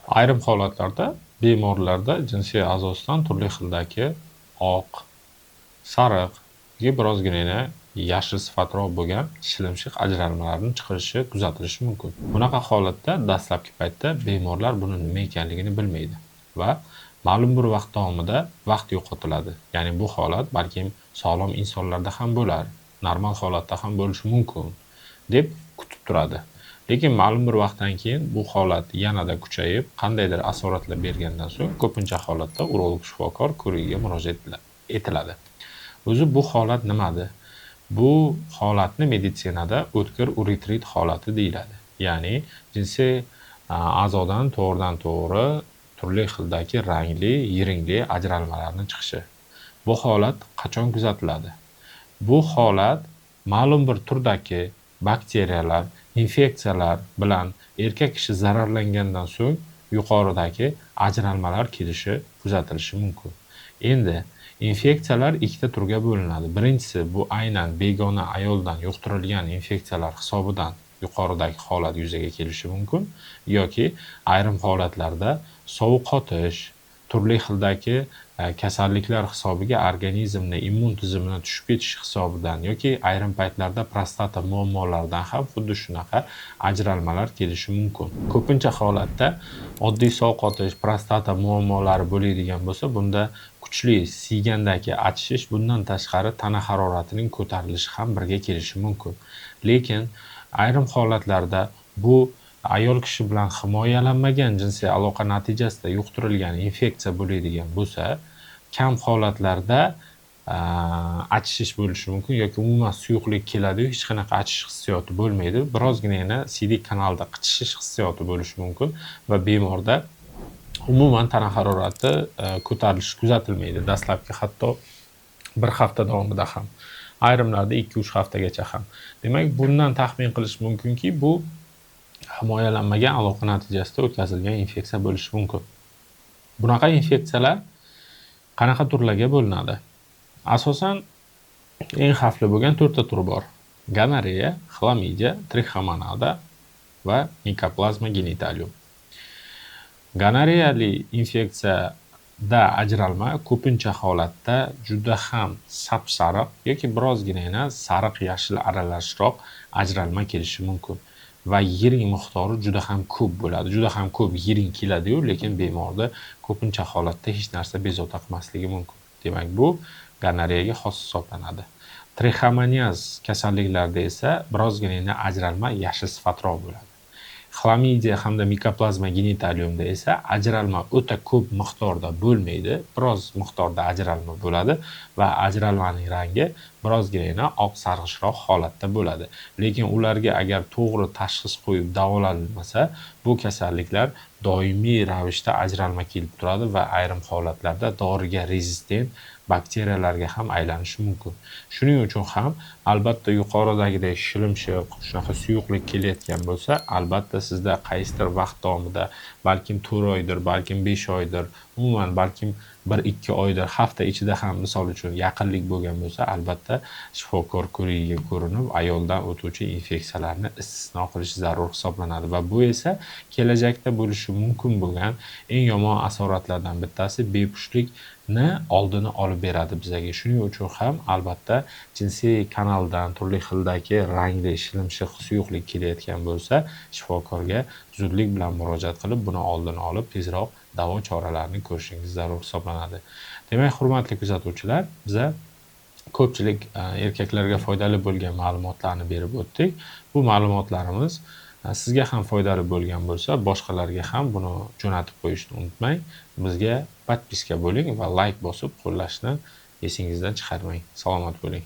Ayrim holatlarda bemorlarda jinsiy a'zosidan turli xildagi oq, sariq yoki birozginagina yashil sifatroq bo'lgan shilimshiq ajralmalarning chiqarishi kuzatilishi mumkin. Bunaqa holatda dastlabki paytda bemorlar buni nima ekanligini bilmaydi va ma'lum bir vaqt davomida vaqt yo'qotiladi. Ya'ni bu holat balkim sog'lom insonlarda ham bo'lar, normal holatda ham bo'lishi mumkin deb kutib turadi. Lekin ma'lum bir vaqtdan keyin bu holat yanada kuchayib, qandaydir asoratlar bergandan so'ng ko'pincha holatda urolog shifokor ko'rigiga murojaat etiladi. O'zi bu holat nimadi? Bu holatni meditsinada o'tkir uretrit holati deyiladi. Ya'ni jinsiy a'zodan to'g'ridan to'g'ri turli xildagi rangli, yiringli ajralmalarning chiqishi. Bu holat qachon kuzatiladi? Bu holat ma'lum bir turdagi bakteriyalar, infeksiyalar bilan erkak kishi zararlangandan so'ng yuqoridagi ajralmalar kelishi kuzatilishi mumkin. Endi infeksiyalar ikkita turga bo'linadi. Birinchisi bu aynan begona ayoldan yuqtirilgan infeksiyalar hisobidan yuqoridagi holat yuzaga kelishi mumkin yoki ayrim holatlarda sovuq qotish, turli xildagi kasalliklar hisobiga organizmni immun tizimini tushib ketishi hisobidan yoki ayrim paytlarda prostata muammolaridan ham xuddi shunaqa ajralmalar kelishi mumkin. Ko'pincha holatda oddiy sovqotish, prostata muammolari bo'ladigan bo'lsa, bunda kuchli siygandagi achishish, bundan tashqari tana haroratining ko'tarilishi ham birga kelishi mumkin. Lekin ayrim holatlarda bu ayol kishi bilan himoyalanmagan jinsiy aloqa natijasida yuqtirilgan infeksiya bo'ladigan bo'lsa, kam holatlarda achishish bo'lishi mumkin yoki umuman suyuqlik keladi-yu, hech qanaqa achish hissiyoti bo'lmaydi. Birozgina yana siydik kanalida qichishish hissiyoti bo'lishi mumkin va bemorda umuman tana harorati ko'tarilishi kuzatilmaydi. Dastlabki hatto bir hafta davomida ham, ayrimlarda 2-3 haftagacha ham. Demak, bundan taxmin qilish mumkinki, bu himoyalanmagan aloqa natijasida o'tkazilgan infeksiya bo'lishi mumkin. Bunaqa infeksiyalar qanaqa turlarga bo'linadi? Asosan eng xavfli bo'lgan 4 ta turi bor: gonoreya, xlamidiya, trixomonada va mikoplazma genitalium. Gonoreyali infeksiyada ajralma ko'pincha holatda juda ham sap-sariq yoki birozginagina sariq yashil aralashroq ajralma kelishi mumkin va yiring miqdori juda ham ko'p bo'ladi. Juda ham ko'p yiring keladi-yu, lekin bemorda ko'pincha holatda hech narsa bezovta qilmasligi mumkin. Demak, bu gonoreyaga xos hisoblanadi. Trixomoniaz kasalliklarida esa birozginagina ajralma yashil sifatroq bo'ladi. Xlamidiya hamda mikoplazma genitaliumda esa ajralma o'ta ko'p miqdorda bo'lmaydi, biroz miqdorda ajralma bo'ladi va ajralmaning rangi birozginagina oq sarg'ishroq holatda bo'ladi. Lekin ularga agar to'g'ri tashxis qo'yib davolanmasa, bu kasalliklar doimiy ravishda ajralma kelib turadi va ayrim holatlarda doriga rezistent bakteriyalarga ham aylanishi mumkin. Shuning uchun ham albatta yuqoridagidek shilimshiq, shunaqa suyuqlik kelayotgan bo'lsa, albatta sizda qaysidir vaqt davomida, balkim 4 oydir, balkim 5 oydir, umuman balkim 1-2 oydir, hafta ichida ham misol uchun yaqinlik bo'lgan bo'lsa, albatta shifokor ko'rigiga ko'rinib, ayoldan o'tuvchi infeksiyalarni istisno qilish zarur hisoblanadi va bu esa kelajakda bo'lishi mumkin bo'lgan eng yomon asoratlardan bittasi bepushtlikni oldini olib beradi bizga. Shuning uchun ham albatta jinsiy kanaldan turli xildagi rangli shilimshiq suyuqlik kelayotgan bo'lsa, shifokorga zudlik bilan murojaat qilib, buni oldini olib, tezroq davo choralarini ko'rishingiz zarur hisoblanadi. Demak, hurmatli kuzatuvchilar, biza ko'pchilik erkaklarga foydali bo'lgan ma'lumotlarni berib o'tdik. Bu ma'lumotlarimiz sizga ham foydali bo'lgan bo'lsa, boshqalarga ham buni jo'natib qo'yishni unutmang. Bizga podpiska bo'ling va layk bosib qo'llashni esingizdan chiqarmang. Salomat bo'ling.